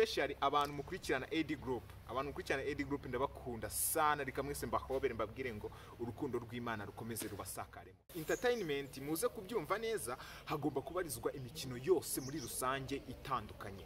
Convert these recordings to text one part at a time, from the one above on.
Especially abantu mukurikirana AD Group, abantu mukurikirana AD Group ndabakunda sana. Reka mwese mbahobere, mbabwire ngo urukundo rw'Imana rukomeze rubasakaremo. Entertainment, muze kubyumva neza, hagomba kubarizwa imikino yose muri rusange itandukanye.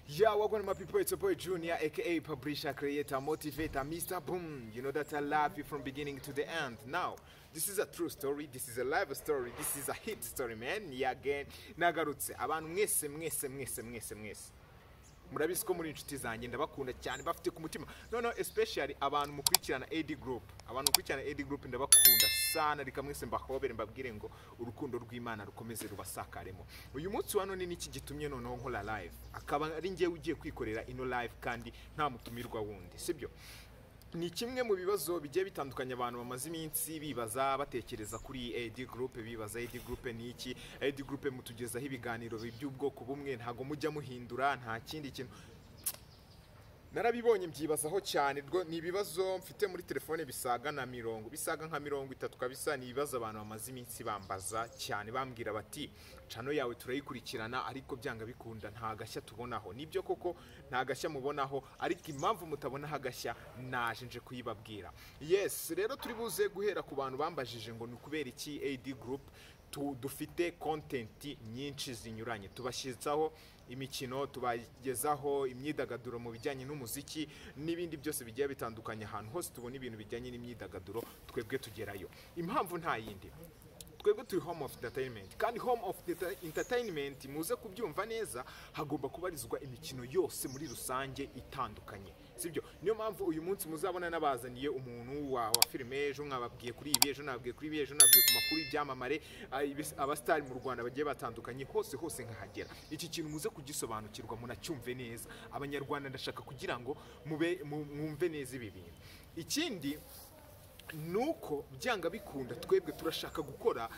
Yeah, welcome to my people. It's your boy Junior, aka Publisher, Creator, Motivator, Mr. Boom. You know that I love you from beginning to the end. Now, this is a true story. This is a live story. This is a hit story, man. Yeah, again. Nagarutse. Abantu mwese mwese mwese mwese mwese, murabizi ko muri inshuti zanjye, ndabakunda cyane, bafite ku mutima. No, especially abantu mukurikirana AD Group, abantu mukurikirana AD Group ndabakunda sana. Reka mwese mbahobere, mbabwire ngo urukundo rw'Imana rukomeze rubasakaremo. Uyu munsi wa none niki gitumye noneho nkora live, akaba ari njyewe ugiye kwikorera ino live kandi nta mutumirwa wundi, sibyo? Ni kimwe mu bibazo bigiye bitandukanye abantu bamaze iminsi bibaza, batekereza kuri AD Group, bibaza: AD Group ni iki? AD Group mutugezaho ibiganiro by'ubwoko bumwe, ntago mujya muhindura, nta kindi kintu. Narabibonye, mbyibazaho cyane. Ni ibibazo mfite muri telefone bisaga na mirongo, bisaga nka 30 kabisa. Ni ibibazo abantu bamaze iminsi bambaza cyane, bambwira bati: "Channel yawe turayikurikirana, ariko byanga bikunda nta gashya tubonaho." Nibyo koko, nta gashya mubonaho, ariko impamvu mutabonaho agashya naje nje kuyibabwira. Yes, rero turi buze guhera ku bantu bambajije ngo ni ukubera iki AD Group dufite content nyinshi zinyuranye, tubashyizaho imikino, tubagezaho imyidagaduro mu bijyanye n'umuziki n'ibindi byose bigiye bitandukanye. Ahantu hose tubona ibintu bijyanye n'imyidagaduro, twebwe tugerayo. Impamvu nta yindi, twebwe turi home of entertainment, kandi home of entertainment, muze kubyumva neza, hagomba kubarizwa imikino yose muri rusange itandukanye, sibyo? Niyo mpamvu uyu munsi muzabona nabazaniye umuntu wa filime, ejo mwababwiye kuri ibi, ejo nababwiye kuri ibi, ejo nababwiye ku makuru y'ibyamamare, abasitari mu Rwanda bagiye batandukanye, hose hose nkahagera. Iki kintu muze kugisobanukirwa, munacyumve neza. Abanyarwanda, ndashaka kugira ngo mube mwumve neza ibi bintu. Ikindi nuko byanga bikunda twebwe turashaka gukora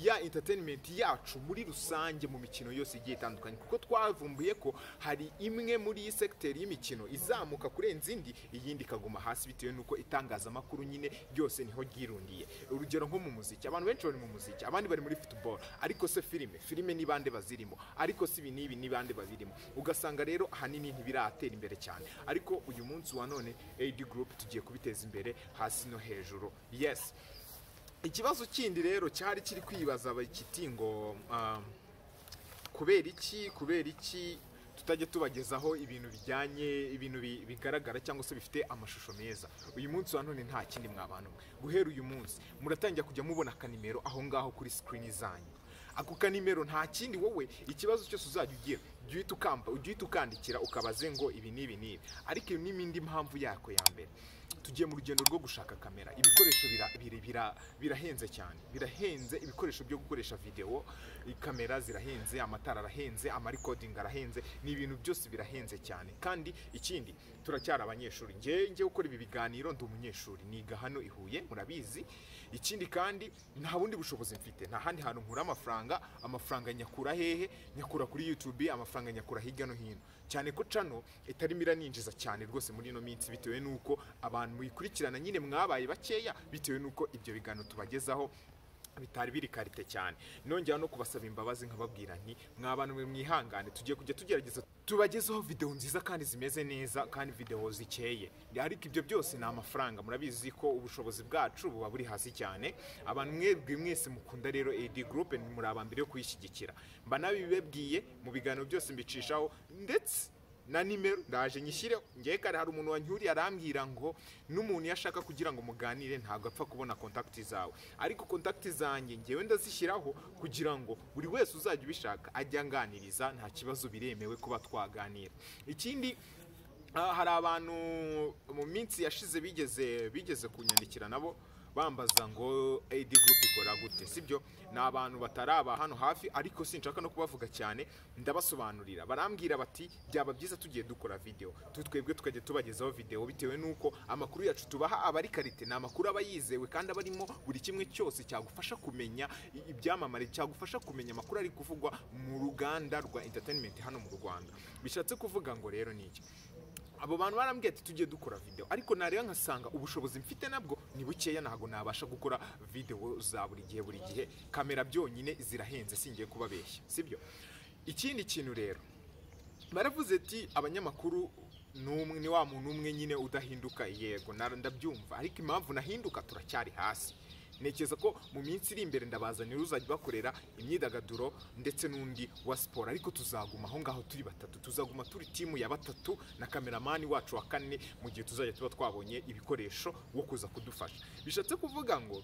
ya entertainment yacu muri rusange mu mikino yose igiye itandukanye, kuko twavumbuye ko hari imwe muri iyi secteur y'imikino izamuka kurenza indi, iyindi ikaguma hasi, bitewe n'uko itangazamakuru nyine ryose niho ryirundiye. Urugero nko mu muziki, abantu benshi bari mu muziki, abandi bari muri football, ariko se filime ni bande bazirimo? Ariko se ibi n'ibi ni bande babirimo? Ugasanga rero ahanini ntibiratera imbere cyane, ariko uyu munsi wa none AD Group tugiye kubiteza imbere hasi no hejuru. Yes, ikibazo kindi rero cyari kiri kwibaza kiti ngo kubera iki tutajya tubagezaho ibintu bijyanye, ibintu bigaragara cyangwa se bifite amashusho meza? Uyu munsi wa none nta kindi, mwa bantu mwe, guhera uyu munsi muratangira kujya mubona akanimero aho ngaho kuri screen zanyu. Ako kanimero nta kindi, wowe ikibazo cyose uzajya ugira, ujya uhita ukamba, ujya uhita ukandikira, ukabaze ngo ibi n'ibi n'ibi. Ariko iyo n'indi mpamvu yako ya mbere, tugiye mu rugendo rwo gushaka kamera. Ibikoresho birahenze cyane, birahenze. Ibikoresho byo gukoresha video, kamera zirahenze, amatara arahenze, amarecording arahenze, ni ibintu byose birahenze cyane. Kandi ikindi, turacyari abanyeshuri. Nge gukora ibi biganiro ndi umunyeshuri, niga hano i Huye, murabizi. Ikindi kandi, nta bundi bushobozi mfite, nta handi hantu nkura amafaranga. Amafaranga nyakura hehe? Nyakura kuri YouTube, amafaranga nyakura hirya no hino, cyane ko channel itarimo iraninjiza cyane rwose muri ino minsi, bitewe n'uko abantu muyikurikirana nyine mwabaye bakeya, bitewe n'uko ibyo biganiro tubagezaho bitari biri qualité cyane. Nongera no kubasaba imbabazi, nkababwira nti: "Mwa bantu mwe, mwihangane, tugiye kujya tugerageza tubagezeho video nziza kandi zimeze neza kandi video zikeye." Ariko ibyo byose ni amafaranga, murabizi ko ubushobozi bwacu buba buri hasi cyane. Abantu mwebwe mwese mukunda rero AD Group, muri aba mbere yo kuyishyigikira. Mba nabibabwiye mu biganiro byose, mbicishaho, ndetse na nimero ndaje nyishyireho. Ngewe kare hari umuntu wanyuriye arambwira ngo n'umuntu iyo ashaka kugira ngo muganire ntabwo apfa kubona contact zawe, ariko contact zanjye ngewe ndazishyiraho kugira ngo buri wese uzajya ubishaka ajye anganiriza, nta kibazo, biremewe kuba twaganira. Ikindi, hari abantu mu minsi yashize bigeze kunyandikira nabo. bambaza ngo AD Group ikora gute, sibyo? Ni abantu bataraba hano hafi, ariko sinshaka no kubavuga cyane, ndabasobanurira. Barambwira bati byaba byiza tugiye dukora video, twebwe tukajya tubagezaho video, bitewe nuko amakuru yacu tubaha aba ari karite, ni amakuru aba yizewe kandi aba arimo buri kimwe cyose cyagufasha kumenya ibyamamare, cyagufasha kumenya amakuru ari kuvugwa mu ruganda rwa entertainment hano mu Rwanda. Bishatse kuvuga ngo rero ni iki? Abo bantu barambwiye ati tugiye dukora video, ariko nareba nkasanga ubushobozi mfite nabwo ni bukeya, ntabwo nabasha gukora video za buri gihe buri gihe, kamera byonyine zirahenze, singiye kubabeshya, sibyo? Ikindi kintu rero baravuze ati abanyamakuru n'umwe ni wa muntu umwe nyine udahinduka. Yego ndabyumva, ariko impamvu nahinduka turacyari hasi. Ntekereza ko mu minsi iri imbere ndabazanira uzajya bakorera imyidagaduro ndetse n'undi wa siporo, ariko tuzaguma aho ngaho turi batatu, tuzaguma turi timu ya batatu na kameramani wacu wa kane, mu gihe tuzajya tuba twabonye ibikoresho wo kuza kudufasha. Bishatse kuvuga ngo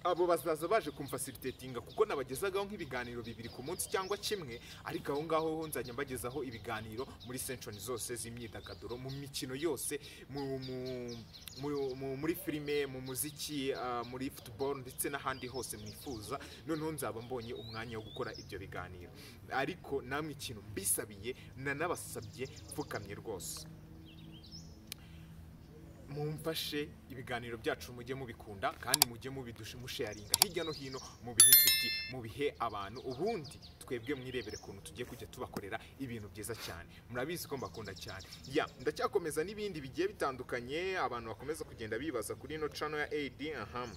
abo bazaza baje kumfacilitatinga, kuko nabagezagaho nk'ibiganiro 2 ku munsi cyangwa kimwe, ariko aho ngaho ho nzajya mbagezaho ibiganiro muri section zose z'imyidagaduro, mu mikino yose, muri filime, mu muziki, muri football ndetse n'ahandi hose mwifuza. Noneho nzaba mbonye umwanya wo gukora ibyo biganiro, ariko namwe ikintu mbisabiye nanabasabye mfukamye rwose, mumfashe ibiganiro byacu mujye mubikunda kandi mujye musharinga hirya no hino, mubihe inshuti, mubihe abantu, ubundi twebwe mwirebere kuntu tugiye kujya tubakorera ibintu byiza cyane. Murabizi ko mbakunda cyane. Ya ndacyakomeza n'ibindi bigiye bitandukanye abantu bakomeza kugenda bibaza kuri ino channel ya AD. Aha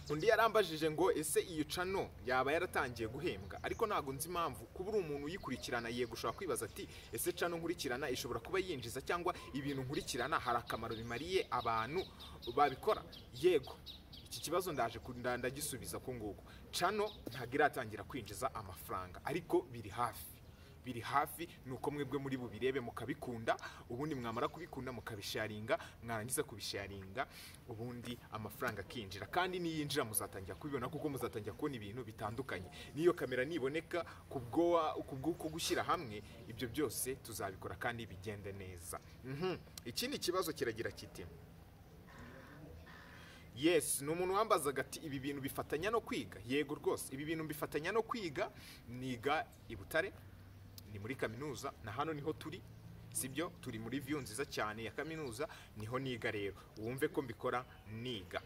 undi yarambajije ngo ese iyo channel yaba yaratangiye guhembwa, ariko ntago nzi impamvu. Kuba uri umuntu uyikurikirana, yego ushobora kwibaza ati ese channel nkurikirana ishobora kuba yinjiza, cyangwa ibintu nkurikirana hari akamaro bimariye abantu babikora? Yego, iki kibazo ndaje ndagisubiza ku nguko. Channel ntago iratangira kwinjiza amafaranga, ariko biri hafi, biri hafi. Nuko mwebwe muri bubirebe mukabikunda, ubundi mwamara kubikunda mukabisharinga, mwarangiza kubisharinga ubundi amafaranga akinjira. Kandi niyinjira muzatangira kubibona, kuko muzatangira kubona ibintu bitandukanye. Niyo kamera niboneka kubwo gushyira hamwe, ibyo byose tuzabikora kandi bigende neza. Ikindi kibazo kiragira kiti, yes, ni umuntu wambazaga ati ibi bintu bifatanya no kwiga? Yego rwose, ibi bintu bifatanya no kwiga. Niga i Butare, ni muri kaminuza, na hano niho turi, sibyo? Turi muri view nziza cyane ya kaminuza, niho niga rero, wumve ko mbikora niga.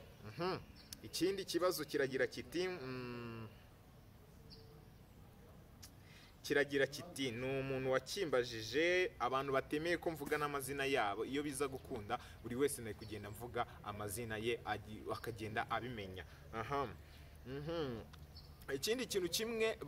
Ikindi kibazo kiragira kiti, kiragira kiti, ni umuntu wakimbajije, abantu batemeye ko mvuga n'amazina yabo, iyo biza gukunda buri wese nari kugenda mvuga amazina ye akagenda abimenya. Aha. Ikindi kintu kimwe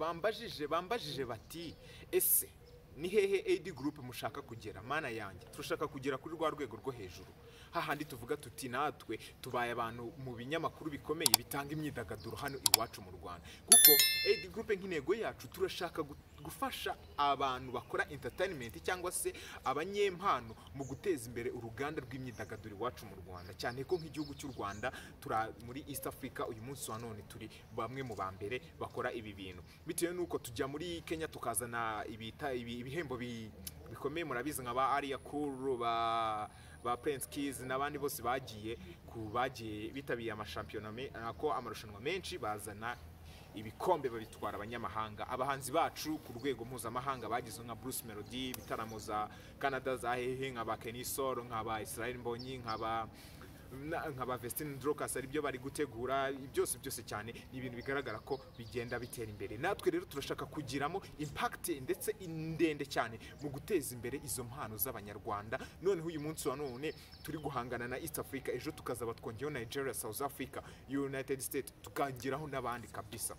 bambajije bati ese ni hehe AD Group mushaka kugera? Mana yanjye, turashaka kugera kuri rwa rwego rwo hejuru, hahandi tuvuga tuti natwe tubaye abantu mu binyamakuru bikomeye bitanga imyidagaduro hano iwacu mu Rwanda. Kuko AD Group nk'intego yacu turashaka gufasha abantu bakora entertainment cyangwa se abanyempano mu guteza imbere uruganda rw'imyidagaduro iwacu mu Rwanda, cyane ko nk'igihugu cy'u Rwanda tura muri East Africa uyu munsi wa none turi bamwe mu bambere bakora ibi bintu, bitewe nuko tujya muri Kenya tukazana ibihembo bikomeye, murabizi nka ba Aria Cool, ba Prince Keys n'abandi bose bagiye bitabiye amashampiyona ko amarushanwa menshi, bazana ibikombe babitwara abanyamahanga. Abahanzi bacu ku rwego mpuzamahanga bagizwe nka Bruce Melody, ibitaramo za Canada za hehe, nka ba Kenny Solo, nka ba Israel Mbonyi, nka ba Vestine Dorcas, ari byo bari gutegura byose byose cyane. Ni ibintu bigaragara ko bigenda bitera imbere. Natwe rero turashaka kugiramo impact ndetse indende cyane mu guteza imbere izo mpano z'abanyarwanda. Noneho uyu munsi wa none turi guhangana na East Africa, ejo tukazaba twongeyeho Nigeria, South Africa, United States, tukangiraho n'abandi kabisa.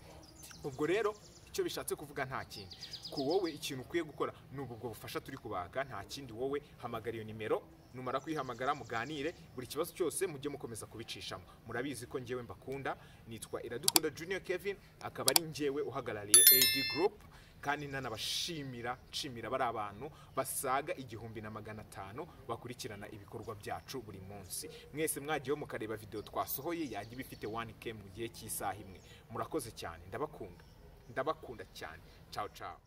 Ubwo rero icyo bishatse kuvuga nta kindi, ku wowe ikintu ukwiye gukora ni ubwo bufasha turi kubaka, nta kindi. Wowe hamagara iyo nimero, numara kwihamagara muganire buri kibazo cyose, mujye mukomeza kubicishamo. Murabizi ko njyewe mbakunda, nitwa Iradukunda Junior Kevin, akaba ari njyewe uhagarariye AD Group, kandi nanabashimira nshimira bari abantu basaga 1500 bakurikirana ibikorwa byacu buri munsi. Mwese mwagiyeho mukareba video twasohoye yajya ibifite 1K mu gihe cy'isaha imwe. Murakoze cyane, ndabakunda, ndabakunda cyane. Ciao ciao.